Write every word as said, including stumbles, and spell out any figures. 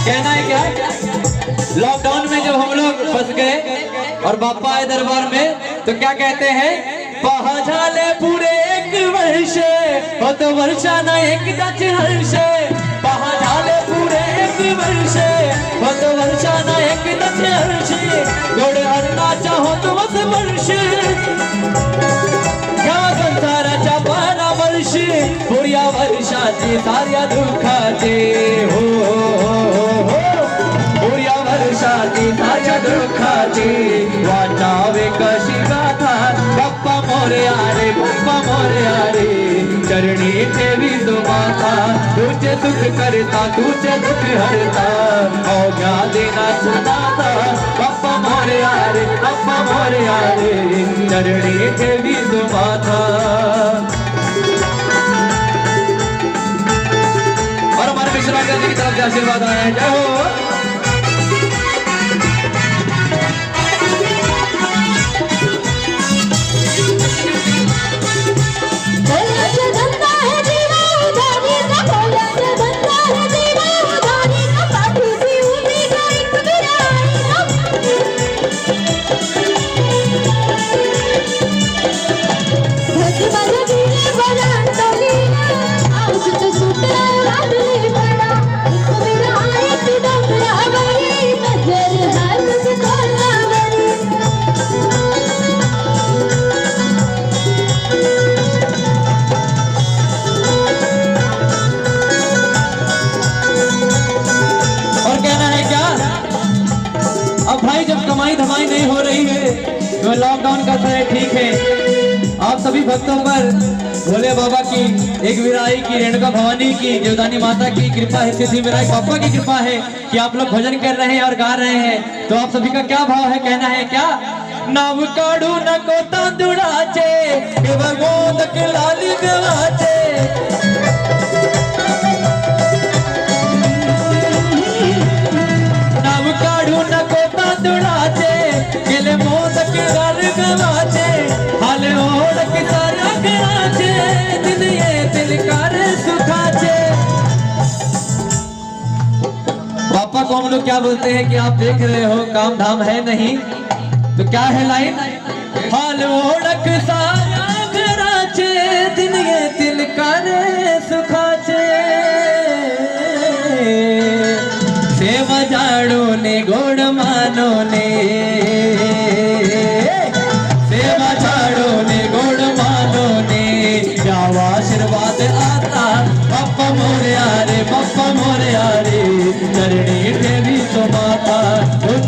कहना है क्या? लॉकडाउन में जब हम लोग फंस गए और बापा आए दरबार में, तो क्या कहते हैं? पहा झाले पुरे एक वर्ष, होत वर्षान एकदाच हर्ष। पहा झाले पुरे एक वर्ष, होत वर्षान एकदाच हर्ष। गोड अन्नाचा होतो स्पर्श, या संसाराचा परामर्श, पुऱ्या वर्षाचे साऱ्या दुःखाचे, हो, हो, हो, हो, हो. पुऱ्या वर्षाचे साऱ्या दुःखाचे, वाचावे कशी गाथा. बाप्पा मोरया रे, बाप्पा मोरया रे, चरणी ठेवी तो माथा. तूचे सुख करता, तूचे दुःख हरता, अवघ्या दीनाचा नाथा. बाप्पा मोरया रे, बाप्पा मोरया रे, चरणी ठेवी तो माथा. और हमारे मिश्रा जी की तरफ से आशीर्वाद आया है। जय हो। और कहना है क्या? अब भाई, जब कमाई धमाई नहीं हो रही है, तो लॉकडाउन का समय ठीक है। आप सभी भक्तों पर भोले बाबा की, एक विराई की, रेणुका भवानी की, जीवदानी माता की कृपा है, सिद्धि विनायक बाप्पा की कृपा है कि आप लोग भजन कर रहे हैं और गा रहे हैं। तो आप सभी का क्या भाव है, कहना है क्या? नाव काढू नको तांदुळाचे, केवळ मोदक लाली गव्हाचे. नाव काढू नको तांदुळाचे, केले मोदक लाल गव्हाचे. हाले ओळख साऱ्या घराचे, दिन येतील का रे सुखाचे. पापा को हम लोग क्या बोलते हैं कि आप देख रहे हो, काम धाम है नहीं, तो क्या है लाइन? हाल ओळख साऱ्या घराचे, दिन येतील का रे सुखाचे. सेवा जाणो ने गोड मानो ने, सेवा जाणो ने गोड मानो ने, द्यावा आशीर्वाद आता.